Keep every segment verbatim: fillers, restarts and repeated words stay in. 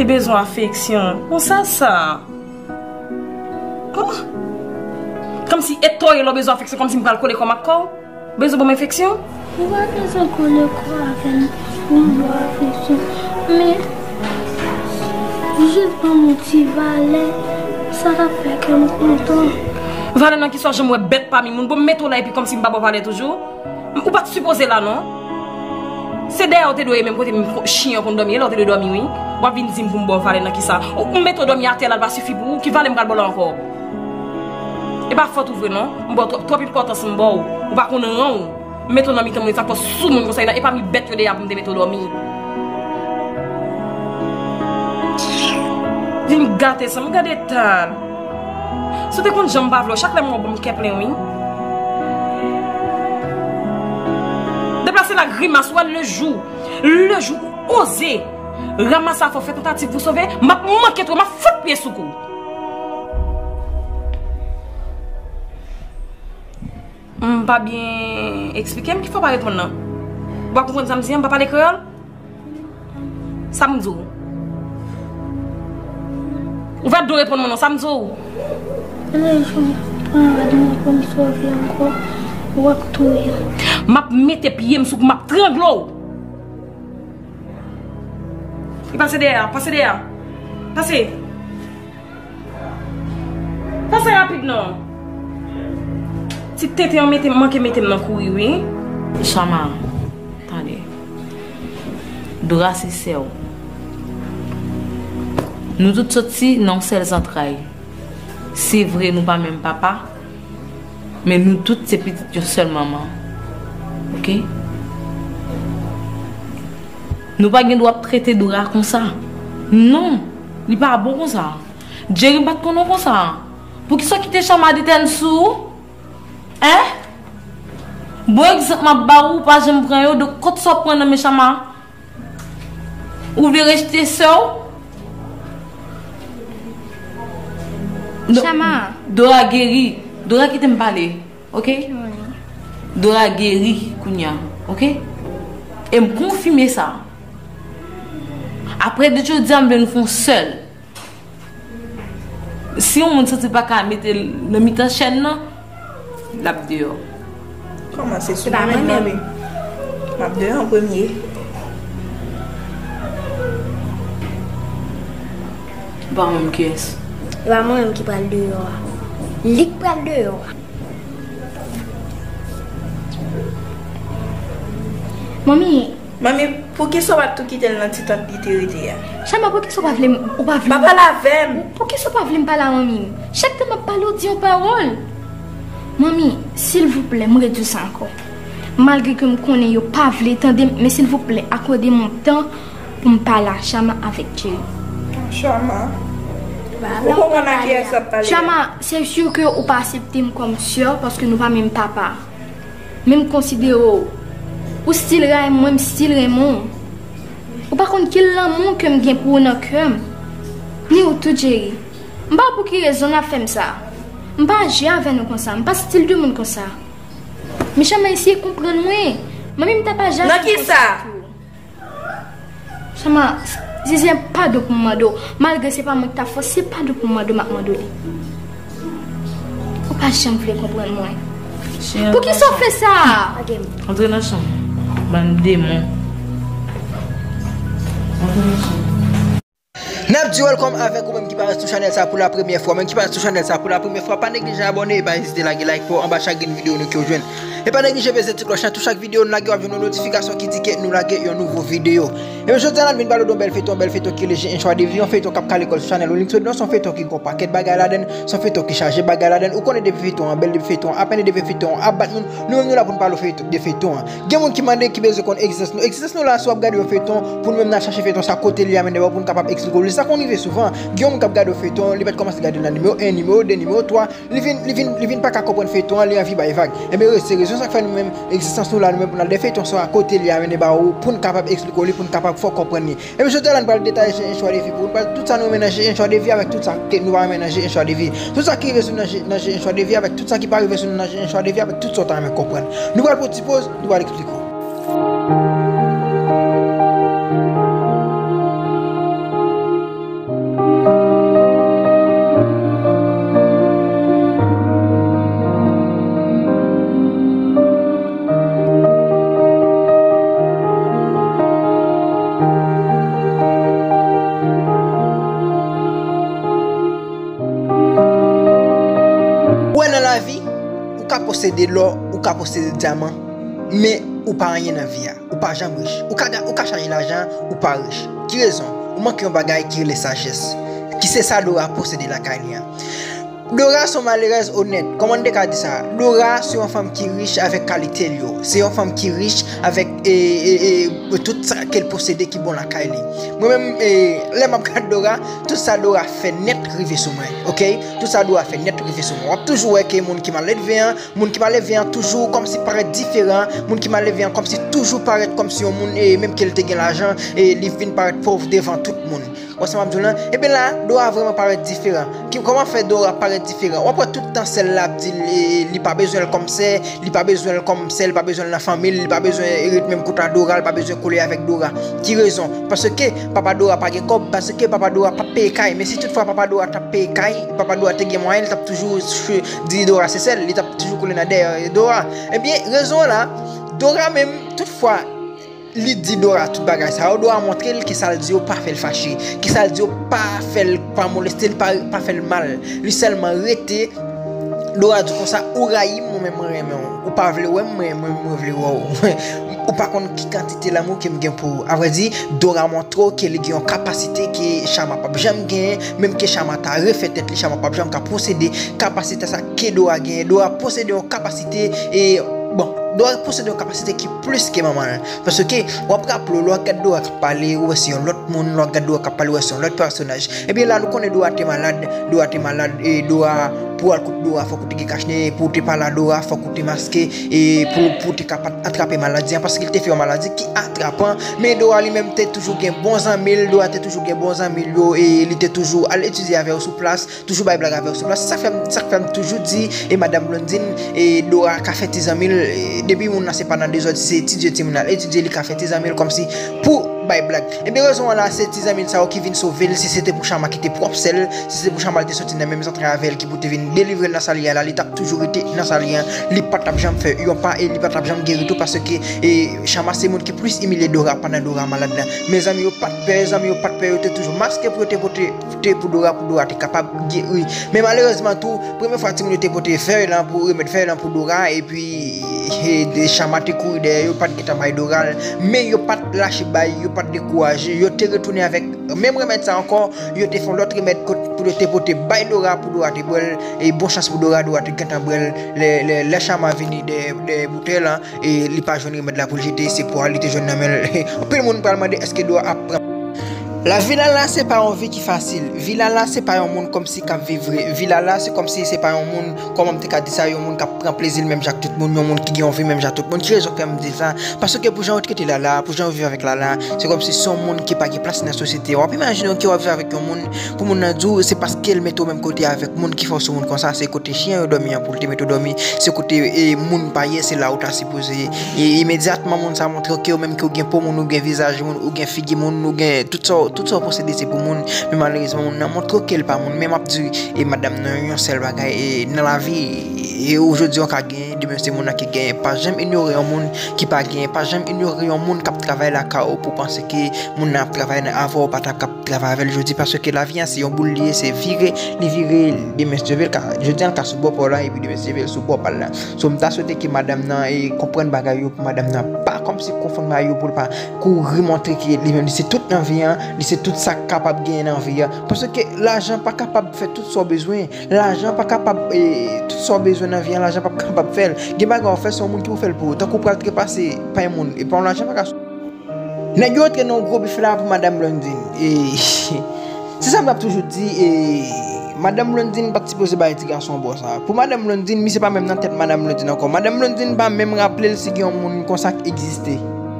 Bezwen afeksyon. Bon, sa, sa. Oh. Kòmsi e toye lè w bezwen afeksyon, kòmsi m pral kole kò m ak kò w. Bezwen ban m afeksyon? Ou pa bezwen kole kò avè m pou m ba w afeksyon. Men, jis ban m yon ti valè, sa k ap fè kè m kontan. Valè nan ki sa? W janm wè bèt pami moun? Bon, m mete w la epi kòmsi m pa ba w valè toujou? Ou pa t sipoze la, non. Se dèyè w te dwe ye menm kote m ko-, chen an konn dòmi, e la w te dwe dòmi, wi. W ap vin di m pou m ba w valè nan ki sa? Ou, ou mete w dòmi atè la, l pa sifi pou ou, ki valè m pral ba w la ankò? E pa fòt ou vre, non. M ba w twòp, twòp enpòtans m ba w. Ou pa konn ran w. M mete w nan mitan moun, sa fò sou moun konsa, e pa mi bèt yo dèyè pou m te mete w dòmi. Vin gate sa, m gade tan. Si w te konn jan m pa vle w, chak lè m wè w ban m kè plen, wi. Deplase la grimas, ou wè le jou, le jou ou oze ranmase afè w, fè tantativ pou sove, m ap manke touye, m ap fout pye sou kou. M pa byen eksplike m, ki fè w pa reponn nan? Ou pa konprann sa m di an, m pa pale kreyòl? Sa m di w? Ou pa dwe reponn mwen non, sa m di w? Lè jou m pran rad mwen pou m sove ankò, w ap touye m. M ap mete pye m sou kou, m ap trangle w. Li pase dèyè a, pase dèyè a. Pase. Pase rapid non. Ti tenten an mete, manke mete m nan kouri, wi. Chama, tande. Dora se sè w. Nou tout soti nan yon sèl zantray. Se vre, nou pa menm papa, men nou tout se pitit yon sèl manman. Oke? Nou pa gen dwa ap trete Dora konsa. Non, li pa bon konsa. Jerry pa t konn ou konsa. Poukisa w kite Chama detèn sou ou? Hein? Bon egzanp m ap ba ou, ou pa janm pran yo, donk kot sa w pran nan men Chama? Ou vle rejte sè w? Donk, Chama. Dora geri. Dora kite m pale, oke? Dora geri kounya, oke? E m konfime sa. Apre de jodi a, m vle nou fè yon sèl. Si yon moun santi l pa ka mete l nan mitan chèn nan, l ap deyò. Kòman se sou mwen menm? M ap deyò an premye. Ou pa menm kiyès? E pa mwen menm ki pral deyò a. Li k pral deyò a. Manmi, Manmi, poukisa w pa t tou kite l nan ti tant li te rete a? Chama, poukisa w pa vle m, ou pa vle m? Pa pale avè m! Poukisa w pa vle m pale a manmi m? Chak tan m ap pale, w di yon pawòl. Manmi, silvouplè, m redui sa ankò. Malgre ke m konnen yo pa vle tande m, men silvouplè, akòde m yon tan pou m pale a Chama avèk Jerry. Chama. Ou konprann a kiyès w ap pale a? Chama, se si ke ou pa aksepte m kòm sè w, paske nou pa menm papa. Men m konsidere w. Ou still rayi m, mwen m still renmen w. Ou pa konn ki lanmou ke m gen pou ou nan kè m. Ni ou tou, Jerry. M pa wè pou ki rezon n ap fè m sa. M pa aji avè nou konsa. M pa stil de moun konsa. Men Chama, eseye konprann mwen. Manmi m t ap aji avè nou konsa tou. Nan ki sa? Chama, si se padon pou m mande w, malgre se pa mwen ki t ap fè, se padon pou m mande w, m ap mande w li. Ou pa janm vle konprann mwen. Poukisa w fè sa? Antre nan chanm. Bann demon. Antre nan chanm. N ap di welcome avèk ou menm ki parèt sou chanèl sa pou la premyè fwa. Menm ki parèt sou chanèl sa pou la premyè fwa, pa neglije abòne e pa ezite lage like pa w anba chak grenn videyo nou ke w jwenn. E pa neglije peze ti klòch lan, tou chak videyo n lage w ap jwenn yon notifikasyon ki di ke nou lage yon nouvo videyo. Ebyen jodi a n ap vin pale w de yon bèl feyton, yon bèl feyton ki rele Je un choix de vie, yon feyton k ap kale kò l sou chanèl Oling's Fedon, se yon feyton ki gen yon pakèt bagay ladan l, se yon feyton ki chaje bagay ladan l. Ou konnen depi feyton an bèl, depi feyton an ap mennen, depi feyton an ap bat moun, nou menm nou la pou n pale w feyton, de feyton an. Gen moun ki mande ki bezwen konn egzistans nou. Egzistans nou la, si w ap gade yon feyton, pou nou menm n al chache feyton sa kote li a mennen ba w pou n kapab eksplike w li. Sa konn rive souvan. Gen yon moun k ap gade yon feyton, li pa t kòmanse gade l nan nimewo en, nimewo de, nimewo twa, Li vin, li vin, li vin pa ka konprann feyton an, li anvi bay vag. Enben, se rezon sa k fè nou menm, egzistans nou la, nou menm pou n al de feyton sa a, kote li a mennen ba ou, pou n kapab eksplike w li, pou n kapab fè w konprann li. Enben, jodi a la, nou pral detaye Je un choix de vie pou ou, nou pral tout sa nou renmen nan Je un choix de vie avèk tout sa ke nou pa renmen nan Je un choix de vie. Tout sa ki rive sou nou nan Je, nan Je un choix de vie, avèk tout sa ki pa rive sou nou nan Je un choix de vie, avèk tout sa w ta renmen konprann. Nou pral pran ti poz, nou pral eksplike w. Lavi, ou ka posede lò, ou ka posede dyaman, men ou pa anyen nan vi a. Ou pa janm rich. Ou ka, ou ka chaje lajan, ou pa rich. Ki rezon? Ou manke yon bagay ki rele sajès. Ki se sa Dora posede lakay li an. Dora se yon malerèz onèt. Kòman n te ka di sa? Dora se yon fanm ki rich avèk kalite l yo. Se yon fanm ki rich avèk e, e, e, tout sa ke l posede ki bon lakay li. Mwen menm, e, lè m ap gad Dora, tout sa Dora fè nèt rive sou mwen. Oke? Tout sa Dora fè nèt rive sou mwen. W ap toujou wè ke moun ki maledve an, moun ki maledve an toujou kòmsi parèt diferan, moun ki maledve an kòmsi toujou parèt kòmsi yon moun, e, menm ke l te gen lajan, e, li vin parèt pòv devan tout moun. Ou sa m ap di w lan? Ebyen la, Dora vrèman parèt diferan. Ki, kòman fè Dora parèt diferan? W ap wè tout tan sè l la ap di l, e, li pa bezwen l kòm sè, li pa bezwen l kòm sè, li pa bezwen l nan fanmi l, li pa bezwen ret menm kote a Dora, li pa bezwen kole avèk Dora. Ki rezon? Paske papa Dora pa gen kòb, paske papa Dora p ap peye kay. Men si toutfwa papa Dora t ap peye kay, papa Dora te gen mwayen, li t ap toujou ch-, di Dora se sè l, li t ap toujou kole nan dèyè Dora. Ebyen, rezon an la, Dora menm, toutfwa, li di Dora tout bagay sa yo, Dora montre l ke sa l di yo pa fè l fache, ke sa l di yo pa fè l, pa moleste l, pa, pa fè l mal. Li sèlman rete, Dora di konsa, ou rayi m, mwen menm mwen renmen w. Ou pa vle wè m, mwen, mwen, mwen vle wè w. Ou pa konn ki kantite lanmou ke m gen pou ou. Avrèdi, Dora montre w ke li gen yon kapasite ke Chama p ap janm genyen, menm ke Chama ta refè tèt li, Chama p ap janm ka posede kapasite sa ke Dora genyen. Dora posede yon kapasite, e, bon, Dora posede yon kapasite ki plis ke manman l. Paske, w ap raple w, lè w ap gad Dora k ap pale, ou wè se yon lòt moun, lè w ap gad Dora k ap pale, ou wè se yon lòt pèsonaj. Ebyen la, nou konnen Dora te malad, Dora te malad, e Dora, pou w al kote Dora, fòk ou te gen kachnen, pou w te pale a Dora, fòk ou te maske, e pou, pou w te ka pa atrape maladi an, paske l te fè yon maladi ki atrapan. Men Dora li menm te toujou gen bon zanmi l, Dora te toujou gen bon zanmi l yo, e li te toujou al etidye avè yo sou plas, toujou bay blag avè yo sou plas. Se sa k fè m, sa k fè m toujou di, e madanm Blondine, e Dora ka fè ti zanmi l, e depi moun nan se pa nan dezòd, se etidye timoun nan al etidye, li ka fè ti zanmi l kòmsi pou bay blag. Ebyen rezon an la, se ti zanmi l sa yo ki vin sove l. Si se te pou Chama ki te pwòp sè l, si se te pou Chama l te soti nan menm zantray avè l ki pou te vin delivre l nan sa l ye a la, li t ap toujou rete nan sa l ye an. Li pa t ap janm fè yon pa e li pa t ap janm geri tou paske, e, Chama se moun ki plis imilye Dora pandan Dora malad la. Men zanmi yo pa t pè, zanmi yo pa t pè, yo te toujou maske pou yo te pote, te pou Dora, pou Dora te kapab geri. Men malerezman tou, premye fwa timoun yo te pote fèy lan pou remèd fèy lan pou Dora, epi, e, de Chama te kouri dèyè yo, pa t gentan bay Dora l. Men yo pa t lache bay, yo pa t dekouraje, yo te retounen avèk menm remèd sa ankò, yo te fè yon lòt remèd kot pou yo te pote bay Dora, pou Dora te bwè l, e bon chans pou Dora, Dora te gentan bwè l, lè, lè, lè Chama vini dèyè, dèyè boutèy lan, e li pa jwenn remèd la pou l jete, se pwa li te jwenn nan men l. Anpil moun pral mande èske Dora ap pran. Lavi Lala se pa yon vi ki fasil. Vi Lala se pa yon moun kòmsi k ap viv vre. Vi Lala se kòmsi se pa yon moun, kòman m te ka di sa, yon moun k ap pran plezi l menm jan ak tout moun, yon moun ki gen yon vi menm jan ak tout moun. Ki rezon k fè m di sa? Paske pou jan yo trete Lala, pou jan yo viv avèk Lala, se kòmsi se yon moun ki pa gen plas nan sosyete a. W ap imajine w ke w ap viv avèk yon moun, pou moun nan di w se paske l mete w menm kote avèk moun ki fè w se yon moun konsa, se kote chen yo dòmi an pou l te mete w dòmi, se kote, e, moun pa ye, se la ou ta sipoze ye. E imedyatman moun sa montre w ke w menm ke w gen po moun, ou gen vizaj moun, ou gen figi moun, ou gen tout sa, tout sa w posede se pou moun. Men malerezman moun nan montre w ke l pa moun. Men m ap di, e madanm nan yon sèl bagay, e nan lavi, e ou jodi w ka genyen, demen se moun nan ki genyen. Pa janm inyore yon moun ki pa genyen. Pa janm inyore yon moun k ap travay lakay ou pou panse ke moun nan ap travay nan avè w, pa t ap k ap travay avè l jodi, paske lavi an se yon boul li ye, se vire, li vire, demen si Dye vle l ka, jodi an l ka sou bò pa w la, epi demen si Dye vle l sou bò pa l la. So, m ta swete ke madanm nan, e, konprann bagay yo, pou madanm nan pa kòmsi konfonn bagay yo, pou l pa kouri montre ke li menm li se tout nan vi an, li se tout sa k kapab genyen nan vi an. Paske lajan pa kapab fè tout sa w bezwen. Lajan pa kapab, e, tout sa w bezwen nan vi an, lajan p ap kapab fè l. Gen bagay w fè, se yon moun ki pou fè l pou ou. Tankou w pral trepase pay moun, e pa yon lajan pa ka. Nèg yo antre nan yon gwo bif la pou madanm Blondine. E, se sa m t ap toujou di, e, madanm Blondine pa t sipoze bay ti gason bò sa. Pou madanm Blondine, misye pa menm nan tèt madanm Blondine ankò. Madanm Blondine pa menm raple l si gen yon moun konsa k egziste.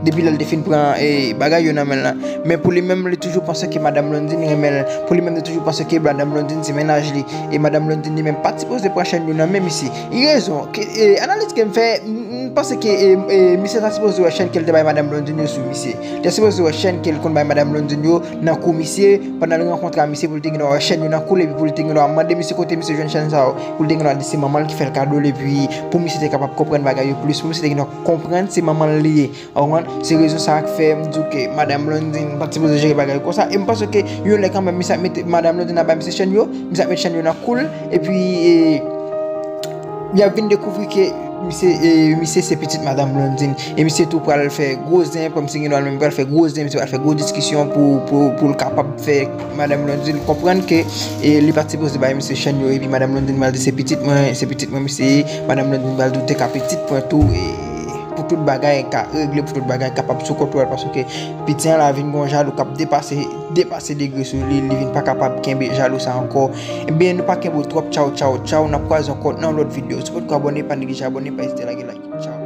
Depi lè l te fin pran, e, bagay yo nan men l lan. Men pou li menm, li toujou panse ke madanm Blondine renmen l. Pou li menm, li toujou panse ke madanm Blondine se mennaj li. E madanm Blondine li menm pa t sipoze pran chèn yo nan men misye. Li rezon. Ke, e, analiz ke m fè, m, m panse ke, e, e, misye ta sipoze wè chèn ke l te bay madanm Blondine yo sou misye. Li ta sipoze wè chèn ke l konn bay madanm Blondine yo nan kou misye, pandan l rankontre a misye pou l te gen dwa wè chèn yo nan kou l, epi pou l te gen dwa mande misye kote misye jwenn chèn sa yo, pou l te gen dwa di se manman l ki fè l kado l, epi pou misye te kapab konprann bagay yo plis, pou misye te gen dwa konprann se manman l li ye. Ou konprann? Se rezon sa a k fè m di w ke madanm Blondine pa t sipoze jere bagay yo konsa. E m panse ke yon lè kanmenm, misye ap mete, madanm Blondine ap bay misye chèn yo, misye ap met chèn yo nan kou l, epi, e, Y ap vin dekouvri ke misye, e, misye se pitit Madanm Blondine. E misye tou pral fè gwo zen, kòmsi gen dwa menm pral fè gwo zen, misye pral fè gwo diskisyon pou, pou, pou l kapab fè Madanm Blondine konprann ke, e, li pa t sipoze bay misye chèn yo, epi Madanm Blondine pral di se pitit mwen, se pitit mwen misye ye, Madanm Blondine pral di ou te ka pitit mwen tou, e, pou tout bagay ka regle, pou tout bagay kapab sou kontwòl, paske piti an la vin gon jalou k ap depase, depase degre sou li, li vin pa kapab kenbe jalou sa ankò. Ebyen, nou pa kenbe w twòp, tchaw, tchaw, tchaw, n ap kwaze ankò nan lòt videyo. Si w potko abòne, pa neglije abòne, pa ezite lage like. Tchaw.